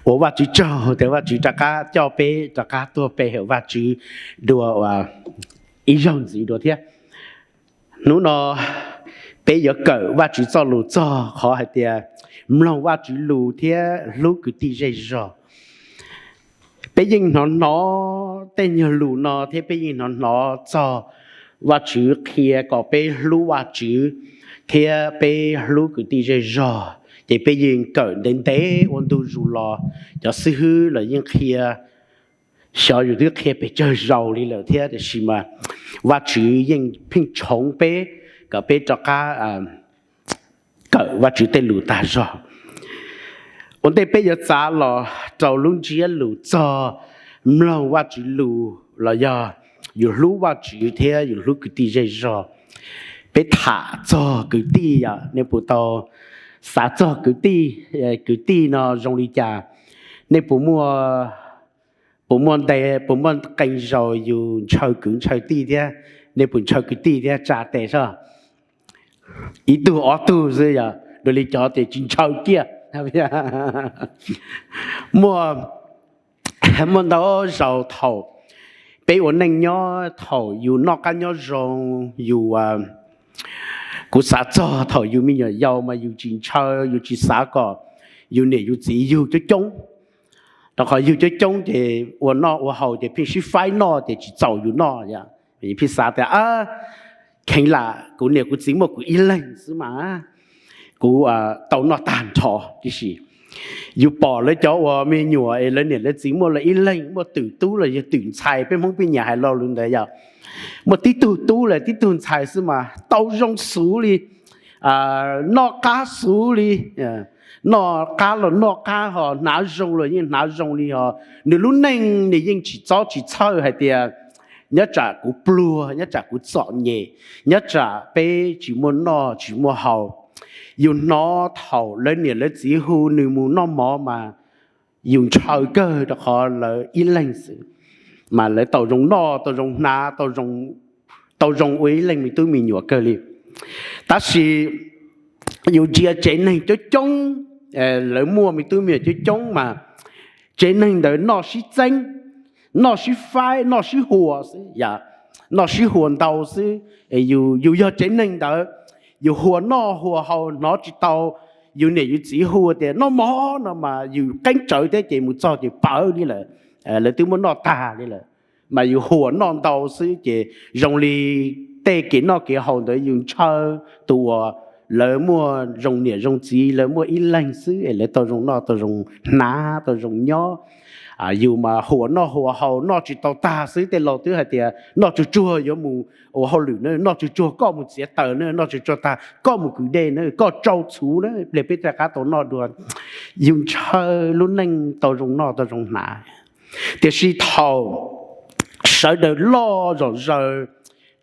Ua Vajtswv tsaug tias Vajtswv rov qab coj peb rov qab tuaj pe hawm Vajtswv dua ib zaug ntxiv dua thiab. Hnub no peb yuav kawm Vajtswv txoj lus txog qhov hais tias mloog Vajtswv lus thiab hlub kwv tij zej zog. Peb yeej hnov hnov tej nyuag lus no thiab peb yeej hnov hnov txog Vajtswv qhia kom peb hlub Vajtswv thiab peb hlub kwv tij zej zog, ces peb yeej kawm ntev ntev ua ntu zus los. Cov xib hwb los yeej qhia, xyov yus twb qhia pes tsawg zaus li lawm thiab, tiam sis mas Vajtswv yeej pheej tshoov peb kom peb rov qab kawm Vajtswv tej lus tag zog. Ua ntej peb yuav txav los rau lub ntsiab lus txog mloog Vajtswv lus los yog yus hlub Vajtswv thiab yus hlub kwv tij zej zog, peb tham txog kwv tij os, nej puas tau xav txog kwv tij? Kwv tij no zoo li cas? Nej puas muaj, puas muaj nte, puas muaj qee zaus yus ntshaw kwv ntshaw tij thiab? Nej puas ntshaw kwv tij thiab tsa tes soj? Ib tug ob tug xwb yog dua li cov tes tsis ntshaw kiag. Muaj, muaj ntau zaus thaum peb ua neej nyob, thaum yus noj qab nyob zoo, yus, kuv xav txog thaum yus me nyuam yaus mas yus tsis ntshaw, yus tsis xav kom yus niam yus txiv yug coob coob. Rau qhov yug coob coob ces ua noj ua haus ces pheej sib faib noj ces tsis txaus yus noj. Pheej xav tias kheev lam kuv niam kuv txiv muaj kuv ib leeg xwb mas kuv tau noj tag nrho tib si. Yus pom lawv cov uas me nyuam es lawv niam lawv txiv muaj lawv ib leeg, muaj twm tub los yog twm ntxhais, peb Hmoob peb nyiam hais lo lus ntawd yog muaj tib tug tub los tib tug ntxhais xwb mas tau zoo xwb li, noj qab xwb li, noj qab los noj qab ho hnav zoo los yeej hnav zoo li ho. Nws lub neej nws yeej tsis txob tsis txhawj hais tias nyob tsam kuv pluag, nyob tsam kuv txom nyem, nyob tsam peb tsis muaj noj tsis muaj haus. Yus hnov thaum lawv niam lawv txiv hu nws mus noj mov mas yus ntshaw kawg rau qhov lawv ib leeg xwb mas lawv tau zoo noj tau zoo hnav, tau zoo ua ib leeg me tub me nyuam kawg li. Tab sis yus ntsia tsev neeg coob coob, lawv muaj me tub me nyuam coob coob mas tsev neeg ntawd noj sib txeeb, noj sib faib, noj sib huas xwb, noj sib huas ntau xwb. Yus yog tsev neeg ntawd, yus huas noj huas haus hnov tsis tau yus niam yus txiv hu tias noj mov no mas yus qeeb tsawv thiab ces mus txog ces pawv li lawm, lawv twb muab noj tag li lawm. Mas yus huas noj ntau xwb ces zoo li tej kev noj kev haus ntawd yus ntshaw tus uas lawv muaj zoo niam zoo txiv, lawv muaj ib leeg xwb es lawv tau zoo noj tau zoo hnav tau zoo nyob. Yus mas huas noj huas haus noj tsis tau tag xwb. Tej laus twb hais tias noj tsuag tsuag yuav mus ua hauj lwm na, noj tsuag tsuag koj mus txiav taws na, noj tsuag tsuag tag koj mus kwv dej na, koj tsau txhuv na, pliag peb rov qab tau noj dua. Yus ntshaw lub neej tau zoo noj tau zoo hnav. Tiam sis thaum sawv daws loj zom zaws,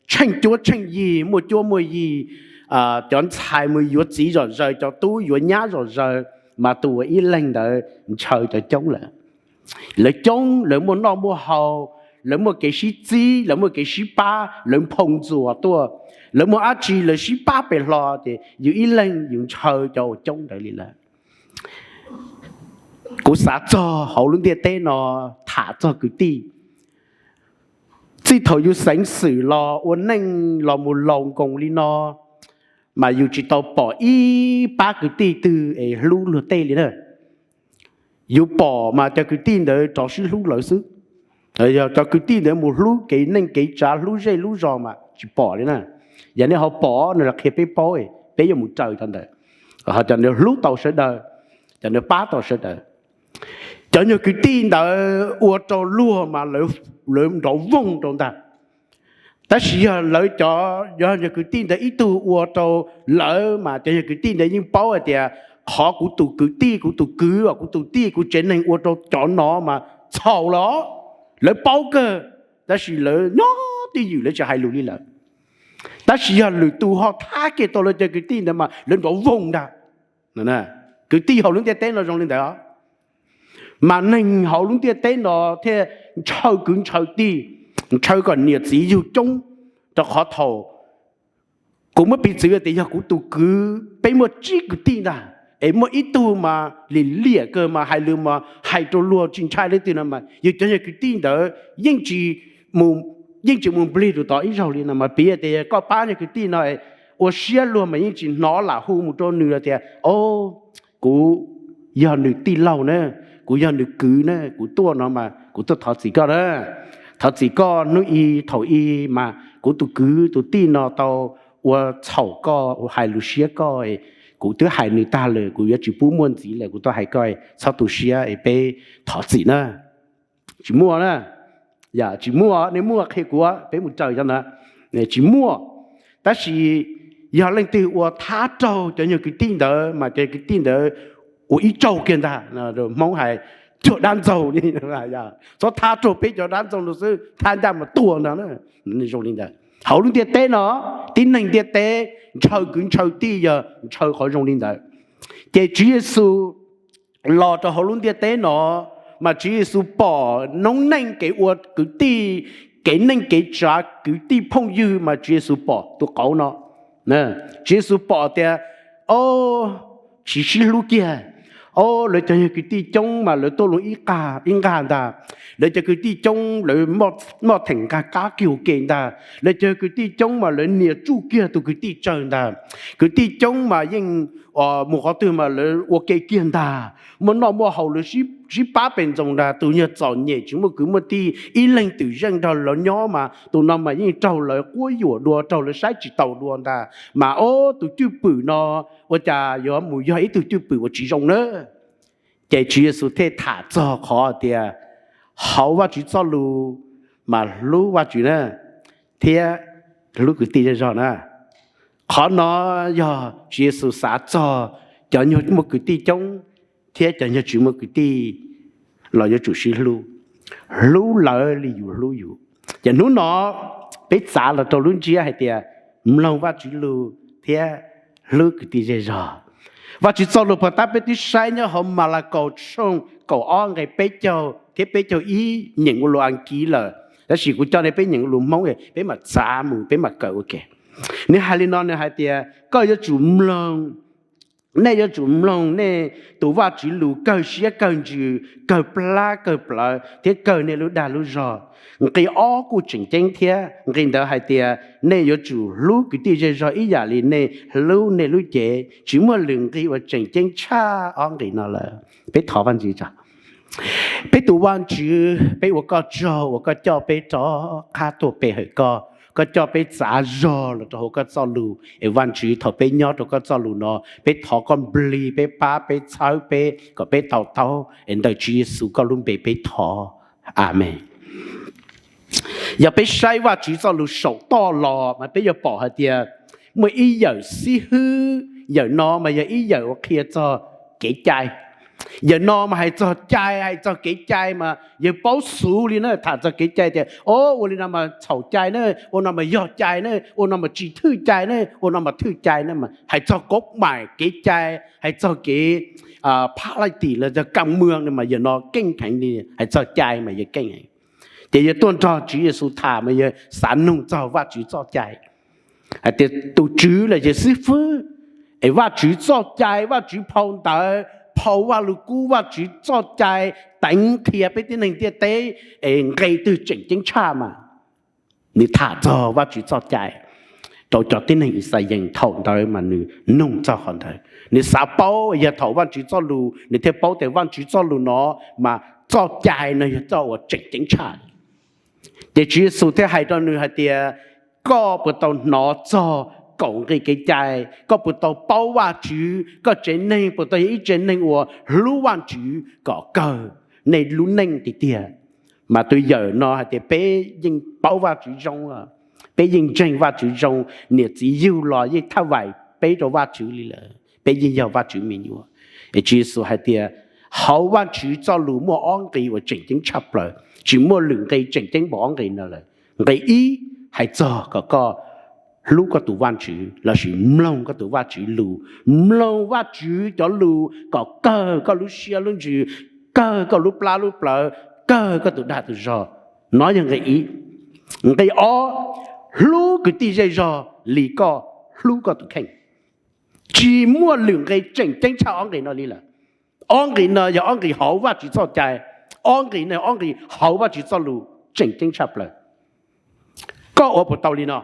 tsheej cuab tsheej yig, muaj cuab muaj yig, cov ntxhais mus yuav txiv zom zaws, cov tub yuav nyab zom zaws, mas tus uas ib leeg ntawd ntshaw cov coob lawm. Lawv coob, lawv muaj noj muaj haus, lawv muaj kev sib txib, lawv muaj kev sib pab, lawv nphoo ntxuas tuaj, lawv muaj dab tsi lawv sib pab pem hlo, ces yus ib leeg yus ntshaw cov uas coob ntawd li lawm. Kuv xav txog hauv lub ntiaj teb no tham txog kwv tij. Txij thaum yus xeev xwm los ua neej los mus laus nkoos li no, mas yus tsis tau pom ib pab kwv tij twg es hlub luag tej li na. Yus pom mas cov kwv tij ntawd rov sib hlub lawv xwb. Yog cov kwv tij ntawd mus hlub kev neej kev tsav, hlub zej hlub zos mas tsis pom li na. Yog nej ho pom no los qhia peb paub, peb yuav mus raws cov ntawd. Ho cov ntawd hlub tau sawv daws, cov ntawd pab tau sawv daws. Cov nyuag kwv tij ntawd ua rau luag mas lawv nrov voog rau ntag. Tab sis yog lawv cov, yog nyuag kwv tij ntawd ib tug ua rau lawv mas cov nyuag kwv tij ntawd yeej paub hais tias qhov kuv tus kwv tij, kuv tus kwv, kuv tus tij, kuv tsev neeg ua rau cov no mas txhaum los lawv paub kawg, tab sis lawv nyob twj ywm lawv tsis hais lus li lawm. Tab sis yog lwm tus ho thab kiag tau lawv cov kwv tij ntawd mas lawv nrov voog ntag. Kwv tij hauv lub ntiaj teb no zoo li ntawd. Mas neeg hauv lub ntiaj teb no thiaj ntshaw kwv ntshaw tij, ntshaw kom niam txiv yug coob, rau qhov thaum kuv muab piv txwv tias yog kuv tus kwv, peb muaj tsib kwv tij ntag. Es muaj ib tug mas lim liam kawg mas hais lus mas hais rau luag tsis ntshai leej twg no mas yus cov yog kwv tij ntawd yeej tsis mus nplig rau tod ib zaug li no mas piv tias koj pab yog kwv tij no ua siab luag mas yeej tsis hnov lam hu mus rau nws los tias, o, kuv yog nws tij laug na, kuv yog nws kwv na, kuv tuaj no mas kuv tuaj thov txim koj na. Thov txim koj hnub i thaum i mas kuv tus kwv tus tij no tau ua txhaum koj, hais lus siab koj, kuv twb hais nws tag lawm, kuv yuav tsis pub muaj ntxiv lawm, kuv tuaj hais koj, txhob tu siab, peb thov txim na. Tsis muaj na. Tsis muaj, nej muaj qhia kuv, peb mus raws cov ntawd. Tsis muaj. Tab sis yog leej twg ua thab raug cov nyuag kwv tij ntawd mas cov kwv tij ntawd ua ib tsaug kiag ntag. Hmoob hais cuag dab ntxaug li, txhob thab raug peb cov dab ntxaug no xwb, thab ncaj mas tuag ntag. Zoo li ntawd hauv lub ntiaj teb no, tib neeg ntiaj teb ntshaw kwv ntshaw tij yog ntshaw qhov zoo li ntawd. Ces Tswv Yexus los rau hauv lub ntiaj teb no, mas Tswv Yexus pom noob neej kev ua kwv tij, kev neej kev tsav kwv tij phooj ywg mas Tswv Yexus pom tus qauv no. Tswv Yexus pom tias, o, tsis sib hlub kiag. O, lawv cov yog kwv tij coob mas lawv tuaj lu ib nqag ntag. Lawv cov kwv tij coob lawv muaj theem nqa qab kiag ua ke ntag. Lawv cov kwv tij coob mas lawv nias tsuj kiag tus kwv tij tsawg ntag. Kwv tij coob mas yeej mus qhov twg mas lawv ua ke kiag ntag. Muaj noj muaj haus lawv sib pab pes ntxoos ntag. Tus nyuag txom nyem tsis muaj kwv muaj tij ib leeg twm zeej nrog lawv nyob mas tus no mas yeej raug lawv quab yuam dua, raug lawv saib tsis taus dua ntag. Mas o, tus cwj pwm no ua cas yuav mus yog ib tug cwj pwm uas tsis zoo na? Ces Tswv Yexus thiaj tham txog qhov tias hauv Vajtswv txoj lus mas hlub Vajtswv na, thiab hlub kwv tij zej zog na. Qhov no yog Tswv Yexus xav txog cov nyuag muaj kwv tij coob thiab cov nyuag tsis muaj kwv tij los yuav tsum sib hlub, hlub lawv li yus hlub yus. Ces hnub no peb txav los rau lub ntsiab hais tias mloog Vajtswv lus thiab hlub kwv tij zej zog. Vajtswv txoj lus puag ta peb twb saib nyob hauv Malakaus tshooj kaum ob nqe peb caug thiab peb caug ib, nyeem ua lus Askiv lawm, tab sis kuv coj nej peb nyeem ua lus Hmoob, peb mam txav mus peb mam kawm ua ke. Nws hais li no, nws hais tias koj yuav tsum mloog, nej yuav tsum mloog nej tus Vajtswv lus kawg siab kawg ntsws kawg plab kawg plawv thiab kawg nej lub dag lub zog. Nqe ob kuj tseem ceeb thiab, nqe ntawd hais tias nej yuav tsum hlub kwv tij zej zog ib yam li nej hlub nej lub cev. Tsis muaj lwm nqe uas tseem ceeb tshaj ob nqe no lawm. Peb thov Vajtswv tso. Peb tus Vajtswv, peb ua koj tsaug uas koj coj peb rov qab tuaj pe hawm koj, koj coj peb txav zog los rau hauv koj txoj lus. Es Vajtswv, thaum peb nyob rau koj txoj lus no, peb thov koj nplig peb, pab peb, txhawb peb kom peb to taub. Es ntawm Tswv Yexus koj lub npe peb thov, Amees. Yog peb saib Vajtswv txoj lus saum toj los mas peb yuav pom hais tias muaj ib yawm xib hwb, yawm no mas yog ib yawm uas qhia txog kev cai. Yawm no mas hais txog cai, hais txog kev cai mas yawg paub xuv li na, tham txog kev cai tias, o, ua li no mas txhaum cai na, ua no mas yog cai na, ua no mas tsis thwj cai na, ua no mas thwj cai na, mas hais txog kov maim kev cai, hais txog kev phab laj tim los yog kam mw no mas yawm no keej heev li, hais txog cai mas yawg keej heev. Ces yawg tuaj nrog Tswv Yexus tham mas yawg xav nug txog Vajtswv txoj cai, hais tias tus Tswv los yog xib fwb, es Vajtswv txoj cai, Vajtswv phau ntawv, phau Vajluskub, Vajtswv txoj cai teev qhia peb tib neeg ntiaj teb, es nqe twg tseem ceeb tshaj mas. Nws tham txog Vajtswv txoj cai rau cov tib neeg Yixalayees thaum ntawd mas nws nug txog qhov ntawd. Nws xav paub, yog thaum Vajtswv txoj lus nws thiaj paub tias Vajtswv txoj lus no mas txoj cai no yog txoj uas tseem ceeb tshaj. Ces Tswv Yexus thiaj hais rau nws hais tias, koj puas tau hnov txog kaum nqe kev cai? Koj puas tau paub Vajtswv? Koj tsev neeg puas tau yog ib tsev neeg uas hlub Vajtswv kom kawg nej lub neej tiag tiag? Mas tus yawm no hais tias, peb yeej paub Vajtswv zoo, peb yeej ntseeg Vajtswv zoo, niam txiv yug los yeej thaj vaim peb rau Vajtswv li lawm, peb yeej yog Vajtswv me nyuam. Es Tswv Yexus hais tias, hauv Vajtswv txoj lus muaj ob nqe uas tseem ceeb tshaj plaws, tsis muaj lwm nqe tseem ceeb npaum ob nqe no lawm. Nqe ib hais txog kom koj hlub koj tus Vajtswv lossis mloog koj tus Vajtswv lus, mloog Vajtswv cov lus kom kawg koj lub siab lub ntsws, kawg koj lub plab lub plawv, kawg koj tus dag tus zog. No yog nqe ib. Nqe ob, hlub kwv tij zej zog li koj hlub koj tus kheej. Tsis muaj lwm nqe tseem ceeb tshaj ob nqe no li lawm. Ob nqe no yog ob nqe hauv Vajtswv txoj cai, ob nqe no ob nqe hauv Vajtswv txoj lus tseem ceeb tshaj plaws. Koj ua puas tau li no?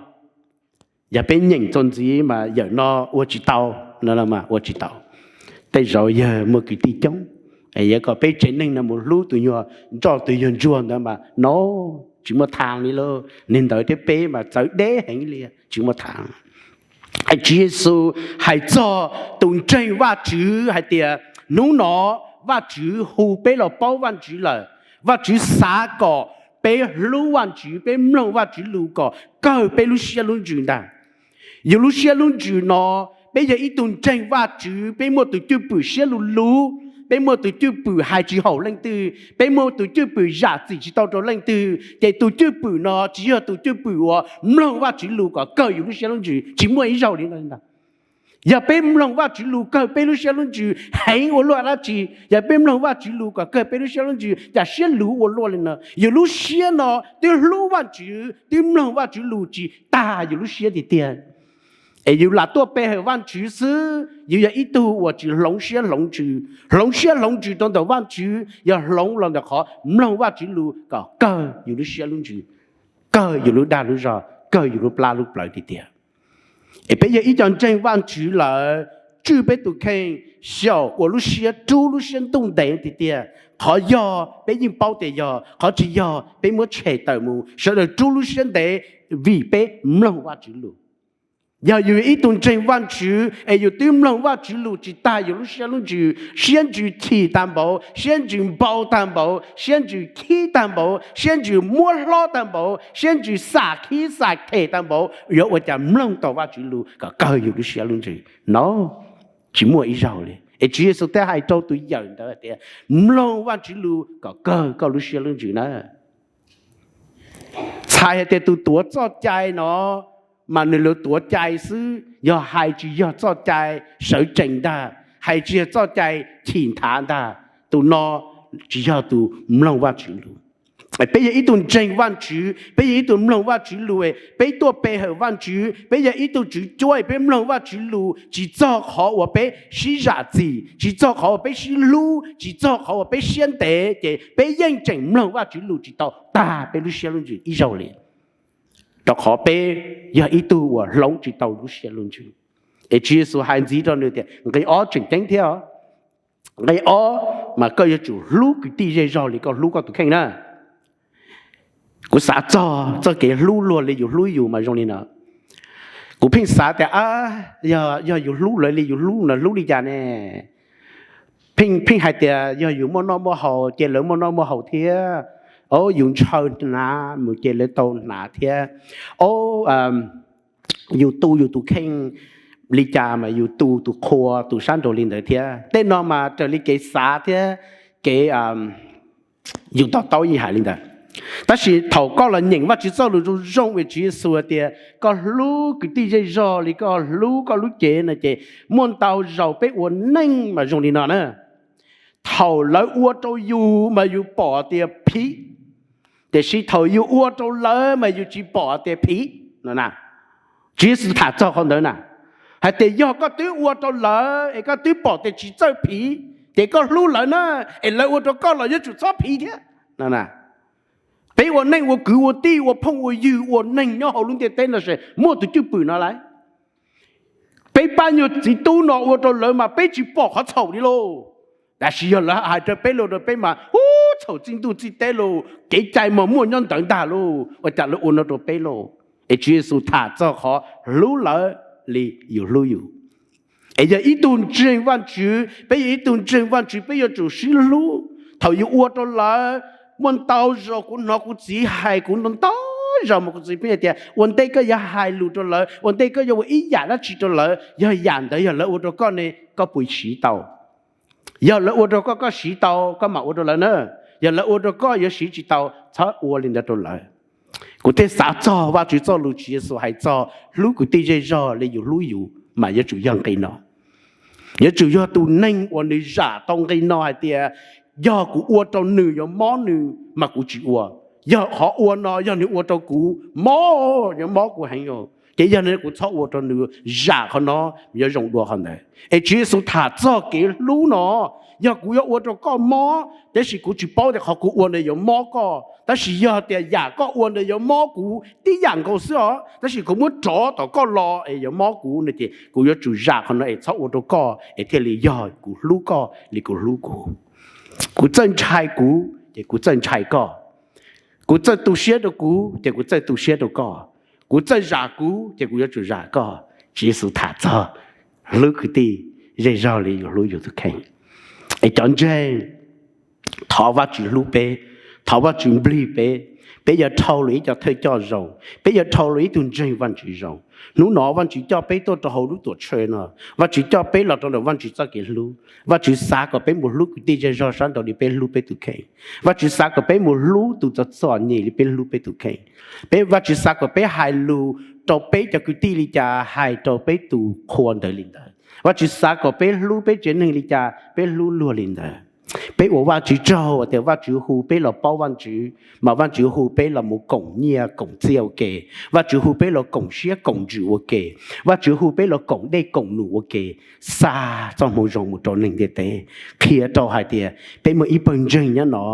Yog peb nyeem txuas ntxiv mas yawm no ua tsis tau, ua tsis tau. Tej zaum yog muaj kwv tij coob, yog kom peb tsev neeg no mus hlub tus nyuag nroj tus nyuag ntsuag ntawd mas no tsis muaj thav li lauj, niag ntawd thiab peb mas txawv deb heev li, tsis muaj thav. Tswv Yexus hais txog tus ntseeg Vajtswv hais tias hnub no Vajtswv hu peb los paub Vajtswv lawm. Vajtswv xav kom peb hlub Vajtswv, peb mloog Vajtswv lus kom kawg peb lub siab lub ntsws ntag. Yus lub siab lub ntsws no, peb yog ib tug ntseeg Vajtswv, peb muaj tus cwj pwm siab luv luv, peb muaj tus cwj pwm hais tsis haum leej twg, peb muaj tus cwj pwm zam txim tsis tau rau leej twg, ces tus cwj pwm no tsis yog tus cwj pwm uas mloog Vajtswv lus kom kawg yus lub siab lub ntsws, tsis muaj ib zaug li no ntag. Yog peb mloog Vajtswv lus kawg peb lub siab lub ntsws heev ua luaj dab tsi? Yog peb mloog Vajtswv lus kom kawg peb lub siab lub ntsws, cas siab luv ua luaj li no? Yus lub siab no twb hlub Vajtswv, twb mloog Vajtswv lus tsis tag yus lub siab tiag tiag. Es yus lam tuaj pe hawm Vajtswv xwb, yus yog ib tug uas tsis hloov siab hloov ntsws. Hloov siab hloov ntsws rau ntawm Vajtswv yog hloov los ntawm qhov mloog Vajtswv lus kom kawg yus lub siab lub ntsws, kawg yus lub dag lub zog, kawg yus lub plab lub plawv tiag tiag. Es peb yog ib co ntseeg Vajtswv lawm, tswj peb tus kheej xyaum ua lub siab rub lub siab ntuj ntev tiag tiag. Qhov yog peb yeej paub tias yog, qhov tsis yog peb muab tshem tawm mus, sawv daws rub lub siab ntev vim peb mloog Vajtswv lus. Yog yus ib tug ntseeg Vajtswv es yus twb mloog Vajtswv lus tsis tag yus lub siab lub ntsws, siab ntsws chim tag npaum, siab ntsws npau tag npaum, siab ntsws khib tag npaum, siab ntsws muab hlob tag npaum, siab ntsws xam khib xam khem tag npaum, yuav ua cas mloog tau Vajtswv lus kom kawg yus lub siab lub ntsws no? Tsis muaj ib zaug li. Es Tswv Yexus thiaj hais rau tus yawm ntawd tias, mloog Vajtswv lus kom kawg koj lub siab lub ntsws na. Txhais hais tias tus tuav txoj cai no mas nws lawv tuav cai xwb, yog hais tsis yog txoj cai sawv tsees ntag, hais tsis yog txoj cai chim nthav ntag, tus no tsis yog tus mloog Vajtswv lus. Peb yog ib tug ntseeg Vajtswv, peb yog ib tug mloog Vajtswv lus, peb tuaj pe hawm Vajtswv, peb yog ib tug tswv cuab, peb mloog Vajtswv lus tsis txog qhov uas peb sib zam txim, tsis txog qhov uas peb sib hlub, tsis txog qhov uas peb siab ntev, ces peb yeej tseem mloog Vajtswv lus tsis tau tag peb lub siab lub ntsws ib zaug li. Rau qhov peb yog ib tug uas hloov tsis tau lub siab lub ntsws. Es Tswv Yexus hais ntxiv rau nws tias nqe ob tseem ceeb thiab. Nqe ob mas koj yuav tsum hlub kwv tij zej zog li koj hlub koj tus kheej na. Kuv xav txog txoj kev hlub luag li yus hlub yus mas zoo li no. Kuv pheej xav tias, yog yus hlub lawv li yus hlub no hlub li cas ne? Pheej hais tias yog yus muaj noj muaj haus ces lawv muaj noj muaj haus thiab, yus ntshaw hnav mus ces lawv tau hnav thiab, yus tu yus tus kheej li cas mas yus tu tus qhua tus sab nraud li ntawd thiab. Tej no mas raws li kev xav thiab kev yus to taub yeej hais li ntawd. Tab sis thaum koj los nyeem Vajtswv txoj lus zoo zoo es Tswv Yexus tias koj hlub kwv tij zej zog li koj hlub koj lub cev no ces muaj ntau zaus peb ua neej mas zoo li no na. Thaum lawv ua rau yus mas yus pom tias phiv, tiam sis thaum yus ua rau lawv mas yus tsis pom tias phiv. Tswv Yexus tham txog qhov ntawd na, hais tias yog koj twb ua rau lawv es koj twb pom tias tsis txawj phiv, ces koj hlub lawv na, es lawv ua rau koj los yuav tsum txhob phiv thiab. Peb ua neej ua kwv ua tij ua phooj ua ywg ua neeg nyob hauv lub ntiaj teb no es muaj tus cwj pwm no lawm. Peb pab nyuag txiv tub no ua rau lawv mas peb tsis pom qhov txhaum li lauj. Tab sis yog lawv hais rau peb los rau peb mas ub txhaum txij ntuj txij teb lauj, kev cai mas muaj nyob ntawd ntag lauj, ua cas lawv ua no rau peb lauj? Es Tswv Yexus tham txog qhov hlub lawv li yus hlub yus. Es yog ib tug ntseeg Vajtswv, peb yog ib tug ntseeg Vajtswv peb yuav tsum sib hlub. Thaum yus ua rau lawv, muaj ntau zaus kuv hnov kuv txiv hais kuv ntau ntau zaus mas kuv txiv pheej hais tias ua ntej koj yuav hais lus rau lawv, ua ntej koj yuav ua ib yam dab tsi rau lawv, yog yam ntawd yog lawv ua rau koj ne koj puas siv tau? Yog lawv ua rau koj koj siv tau koj mam ua rau lawv na, yog lawv ua rau koj yuav siv tsis tau txhob ua li ntawd rau lawv. Kuv thiaj xav txog Vajtswv txoj lus Tswv Yexus hais txog hlub kwv tij zej zog li yus hlub yus mas yuav tsum yog nqe no. Yuav tsum yog tus neeg uas nws zam tau nqe no hais tias yog kuv ua rau nws yuav mob nws mas kuv tsis ua, yog qhov ua no yog nws ua rau kuv mob yuav mob kuv heev. Ces yog li kuv txhob ua rau nws zam qhov no, yuav zoo dua qhov ntawd. Es Tswv Yexus tham txog kev hlub no, yog kuv yuav ua rau koj mob, tab sis kuv tsis paub tias qhov kuv ua ntawd yuav mob koj, tab sis yog tias yam koj ua ntawd yuav mob kuv tib yam nkaus xwb os, tab sis kuv muab rov tom koj los es yuav mob kuv no ces kuv yuav tsum zam qhov no es txhob ua rau koj es thiaj li yog kuv hlub koj li kuv hlub kuv. Kuv txawj ntshai kuv ces kuv txawj ntshai koj. Kuv txawj tu siab rau kuv ces kuv txawj tu siab rau koj. Kuv txawj zam kuv ces kuv yuav tsum zam koj. Tswv Yexus tham txog hlub kwv tij zej zog li yus hlub yus tus kheej. Es cov ntseeg, thov Vajtswv hlub peb, thov Vajtswv nplig peb. Peb yuav dhau los ib co thawj coj zoo, peb yuav dhau los ib tug ntseeg Vajtswv zoo. Hnub no Vajtswv coj peb tuaj rau hauv lub tuam tsev no, Vajtswv coj peb los rau ntawm Vajtswv txoj kev hlub. Vajtswv xav kom peb mus hlub kwv tij zej zog sab nraud li peb hlub peb tus kheej. Vajtswv xav kom peb mus hlub tus txom txom nyem li peb hlub peb tus kheej. Peb, Vajtswv xav kom peb hais lus rau peb cov kwv tij li cas hais rau peb tus qhua ntawd li ntawd. Vajtswv xav kom peb hlub peb tsev neeg li cas peb hlub luag li ntawd. Peb ua Vajtswv tsaug tias Vajtswv hu peb los paub Vajtswv, mas Vajtswv hu peb los mus koom nyiaj koom txiaj ua ke. Vajtswv hu peb los koom siab koom ntsws ua ke. Vajtswv hu peb los koom dej koom num ua ke, xa txoj hmoo zoo mus rau neeg ntiaj teb, qhia rau hais tias peb muaj ib pawg ntseeg nyob no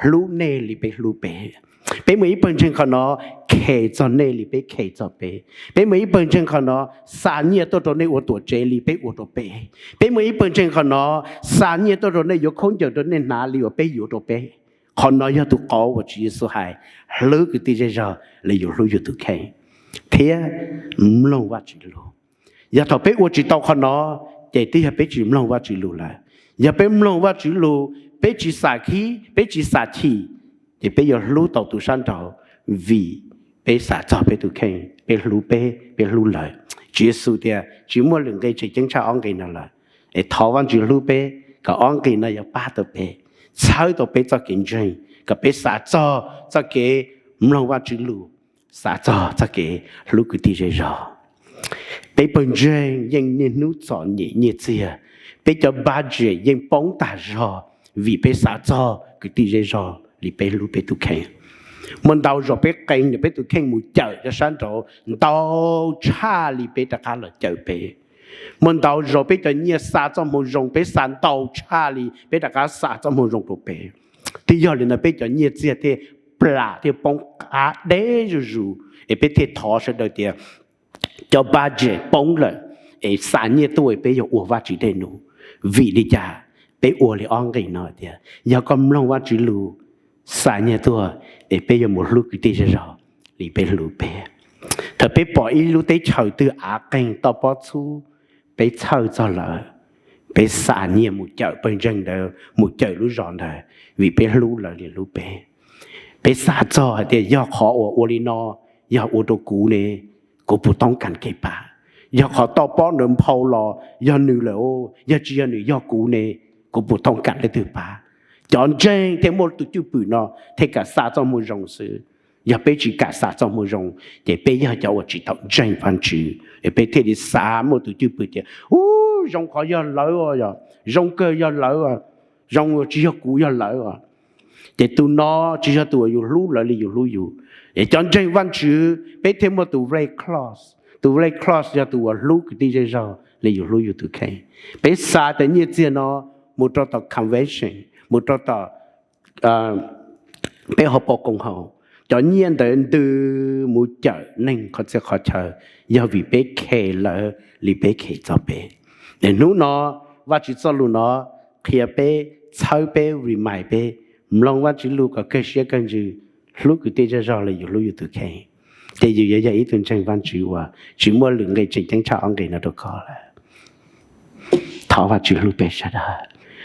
hlub nej li peb hlub peb. Peb muaj ib pawg ntseeg qhov no khes txog nej li peb khes txog peb. Peb muaj ib pawg ntseeg qhov no xa nyiaj tuaj rau nej ua tuam tsev li peb ua rau peb. Peb muaj ib pawg ntseeg qhov no xa nyiaj tuaj rau nej yuav khaub ncaws rau nej hnav li uas peb yuav rau peb. Qhov no yog tus qauv uas Tswv Yexus hais, hlub kwv tij zej zog li yus hlub yus tus kheej, thiab mloog Vajtswv lus. Yog thaum peb ua tsis tau qhov no, ces twb yog peb tsis mloog Vajtswv lus lawm. Yog peb mloog Vajtswv lus, peb tsis xam khib, peb tsis xam chim, ces peb yuav hlub tau tus sab nraud, vim peb xav txog peb tus kheej, peb hlub peb, peb hlub lawv. Tswv Yexus tias tsis muaj lwm nqe tseem ceeb tshaj ob nqe no lawm. Es thov Vajtswv hlub peb kom ob nqe no yuav pab tau peb, txhawb tau peb txoj kev ntseeg, kom peb xav txog txoj kev mloog Vajtswv lus, xav txog txoj kev hlub kwv tij zej zog. Peb pawg ntseeg yeej niaj hnub txom nyem nyiaj txiag, peb cov budget yeej poob tag zog vim peb xav txog kwv tij zej zog li peb hlub peb tus kheej. Muaj ntau zaus peb qee ntawm peb tus kheej mus cawm rau sab nraud ntau tshaj li peb rov qab los cawm peb. Muaj ntau zaus peb cov nyiaj xa txoj hmoo zoo, peb xa ntau tshaj li peb rov qab xa txoj hmoo zoo rau peb. Twb yog li ntawd peb cov nyiaj txiag thiaj plam thiaj poob qab deb zuj zus, es peb thiaj thov sawv daws tias cov budget poob lawm, es xa nyiaj tuaj peb yuav ua Vajtswv dej num. Vim li cas? Peb ua li ob nqe no tias yog koj mloog Vajtswv lus, xa nyiaj tuaj, es peb yuav mus hlub kwv tij zej zog li peb hlub peb. Thaum peb pom ib lub teb chaws twg av qeeg toj pob txhub, peb txhawj txog lawv, peb xa nyiaj mus cawm pawg ntseeg ntawd, mus cawm lub zos ntawd, vim peb hlub lawv li hlub peb. Peb xav txog hais tias yog qhov uas ua li no yog ua rau kuv ne, kuv puas toob kas kev pab? Yog qhov toj pob ntawd nphau los yog nws lawm, yog tsis yog nws yog kuv ne, kuv puas toob kas leej twg pab? Cov ntseeg thiaj muaj tus cwj pwm no, thiaj kam xa txoj hmoo zoo xwb. Yog peb tsis kam xa txoj hmoo zoo, ces peb yog cov uas tsis tau ntseeg Vajtswv, es peb thiaj li xav muaj tus cwj pwm tias, u, zoo qhov yog lawv, zoo kawg yog lawv, zoo tsis yog kuv yog lawv. Ces tus no tsis yog tus uas yus hlub lawv li yus hlub yus. Es cov ntseeg Vajtswv peb thiaj muaj tus red cross. Tus red cross yog tus uas hlub kwv tij zej zog li yus hlub yus tus kheej. Peb xa cov nyiaj txiag no mus rau tom convention, mus rau tom peb hauv paus koom haum, cov nyiaj ntawd ntws mus cawm neeg qhov txhia qhov chaw, yog vim peb khes lawv li peb khes txog peb. Es hnub no Vajtswv txoj lus no qhia peb, txhawb peb, remind peb, mloog Vajtswv lus kom kawg siab kawg ntsws, hlub kwv tij zej zog li yus hlub yus tus kheej, ces yus yuav yog ib tug ntseeg Vajtswv uas tsis muaj lwm nqe tseem ceeb tshaj ob nqe no rau koj lawm. Thov Vajtswv hlub peb sawv daws.